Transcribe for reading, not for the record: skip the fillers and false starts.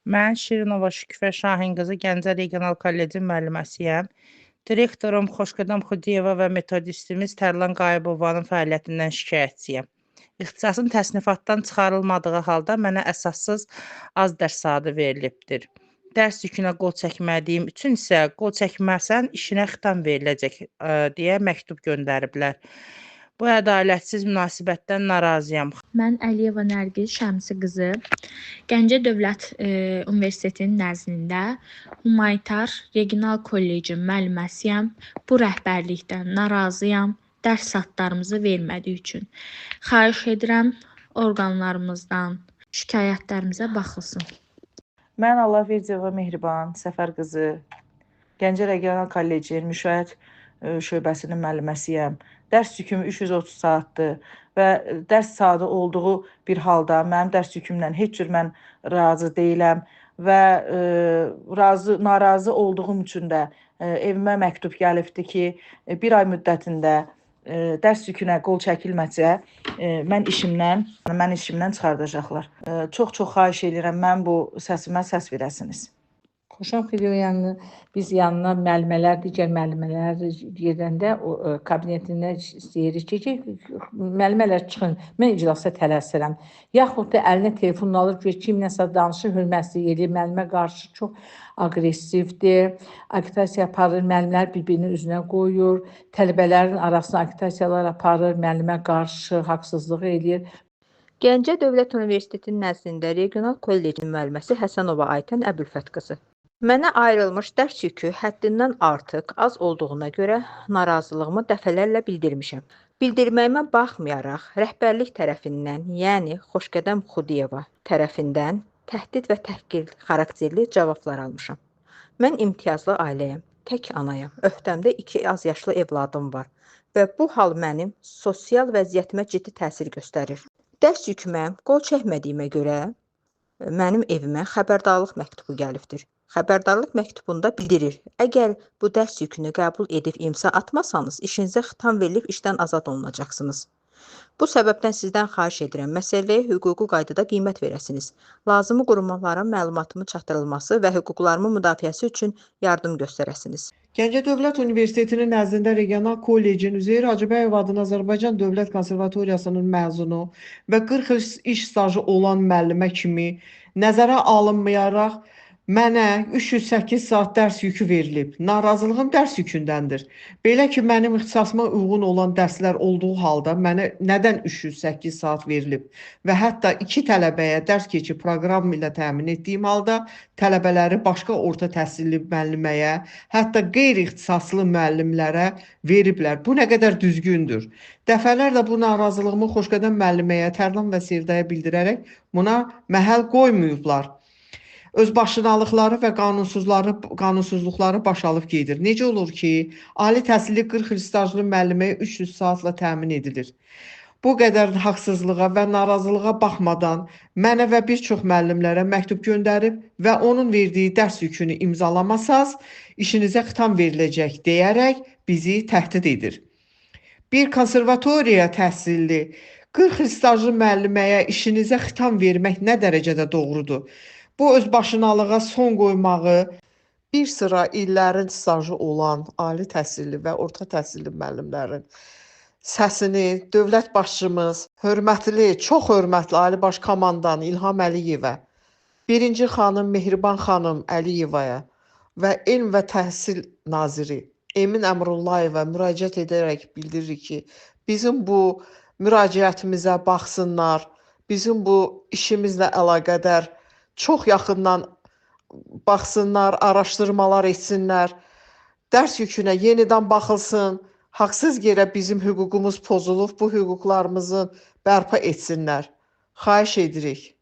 Mən Şirinova Şüküfə Şahin qızı Gəncə Regional Kollecin müəlliməsiyəm. Direktorum Xoşqədəm Xudiyeva və metodistimiz Tərlan Qayıbovanın fəaliyyətindən şikayətçiyəm. İxtisasım təsnifatdan çıxarılmadığı halda mənə əsassız az dərs saatı verilibdir. Dərs yükünə qol çəkmədiyim üçün isə qol çəkməsən işinə xitam veriləcək deyə məktub göndəriblər. Bu ədalətsiz münasibətdən narazıyam. Mən Əliyeva Nərgiz Şəmsi qızı Gəncə Dövlət Universitetinin nəzdində Humanitar Regional Kollecin müəlliməsiyəm. Bu rəhbərlikdən narazıyam. Dərs saatlarımızı vermədiyi üçün. Xahiş edirəm orqanlarımızdan şikayətlərimizə baxılsın. Mən Allahverdiyeva Mehriban Səfər qızı Gəncə Regional Kollecin Müşayiət şöbəsinin müəlliməsiyəm. Dərs yüküm 330 saatdır və dərs saatı olduğu bir halda mənim dərs yükümlə heç cür mən razı deyiləm və narazı olduğum üçün də evimə məktub gəlibdi ki, bir ay müddətində dərs yükünə qol çəkilməsə mən işimdən çıxardacaqlar. Çox-çox xahiş edirəm, mən bu səsimə səs verəsiniz. Xoşam Xidioyanı biz yanına müəllimələr, digər müəllimələr gedəndə o kabinetinə istəyirik ki, müəllimələr çıxın, mən iclasa tələsirəm. Yaxud da əlinə telefon alır ki, kimləsə danışır, hörmətsizlik eləyir, müəllimə qarşı çox aqressivdir, agitasiya aparır, müəllimlər bir-birinin üzünə qoyur, tələbələrin arasına agitasiyalar aparır, müəllimə qarşı haqsızlıq eləyir. Gəncə Dövlət Universitetinin nəzdində Regional Kollecin müəlliməsi Həsənova Aytən Əbülfət qızı. Mənə ayrılmış dərs yükü həddindən artıq az olduğuna görə narazılığımı dəfələrlə bildirmişəm. Bildirməyimə baxmayaraq, rəhbərlik tərəfindən, yəni Xoşqədəm Xudiyeva tərəfindən təhdid və təhqir xarakterli cavablar almışam. Mən imtiyazlı ailəyəm, tək anayam, öhdəmdə 2 az yaşlı evladım var və bu hal mənim sosial vəziyyətimə ciddi təsir göstərir. Dərs yükümə qol çəkmədiyimə görə mənim evimə xəbərdarlıq məktubu gəlibdir. Xəbərdarlıq məktubunda bildirir, əgər bu dərs yükünü qəbul edib imza atmasanız, işinizə xitam verilib işdən azad olunacaqsınız. Bu səbəbdən sizdən xahiş edirəm, məsələyə hüquqi qaydada qiymət verəsiniz. Lazımi qurumlara məlumatımın çatdırılması və hüquqlarımın müdafiəsi üçün yardım göstərəsiniz. Gəncə Dövlət Universitetinin nəzdində Regional Kollecin Üzeyir Hacıbəyov adına Azərbaycan Dövlət Konservatoriyasının məzunu və 40 il iş stajı olan müəllimə kimi nəzərə alınmayaraq mənə 308 saat dərs yükü verilib. Narazılığım dərs yükündəndir. Belə ki, mənim ixtisasıma uyğun olan dərslər olduğu halda mənə nədən 308 saat verilib və hətta 2 tələbəyə dərs keçib proqram ilə təmin etdiyim halda tələbələri başqa orta təhsilli müəlliməyə, hətta qeyri-ixtisaslı müəllimlərə veriblər. Bu nə qədər düzgündür? Dəfələrlə bu narazılığımı Xoşqədəm müəlliməyə, Tərlan və Sevdaya bildirərək buna məhəl qoymayıblar. Özbaşınalıqları və qanunsuzluqları baş alıb gedir. Necə olur ki, ali təhsilli 40 il stajlı müəlliməyə 300 saatla təmin edilir? Bu qədər haqsızlığa və narazılığa baxmadan mənə və bir çox müəllimlərə məktub göndərib və onun verdiyi dərs yükünü imzalamasaz, işinizə xitam veriləcək deyərək bizi təhdid edir. Bir konservatoriya təhsilli 40 il stajlı müəlliməyə işinizə xitam vermək nə dərəcədə doğrudur? Bu özbaşınalığa son qoymağı bir sıra illərin stajı olan ali təhsilli və orta təhsilli müəllimlərin səsini dövlət başçımız, hörmətli, çox hörmətli Ali Baş Komandan İlham Əliyevə, birinci xanım Mehriban xanım Əliyevaya və Elm və Təhsil Naziri Emin Əmrullayevə müraciət edərək bildiririk ki, bizim bu müraciətimizə baxsınlar, bizim bu işimizlə əlaqədar çox yaxından baxsınlar, araşdırmalar etsinlər, dərs yükünə yenidən baxılsın, haqsız yerə bizim hüququmuz pozulub, bu hüquqlarımızı bərpa etsinlər. Xahiş edirik.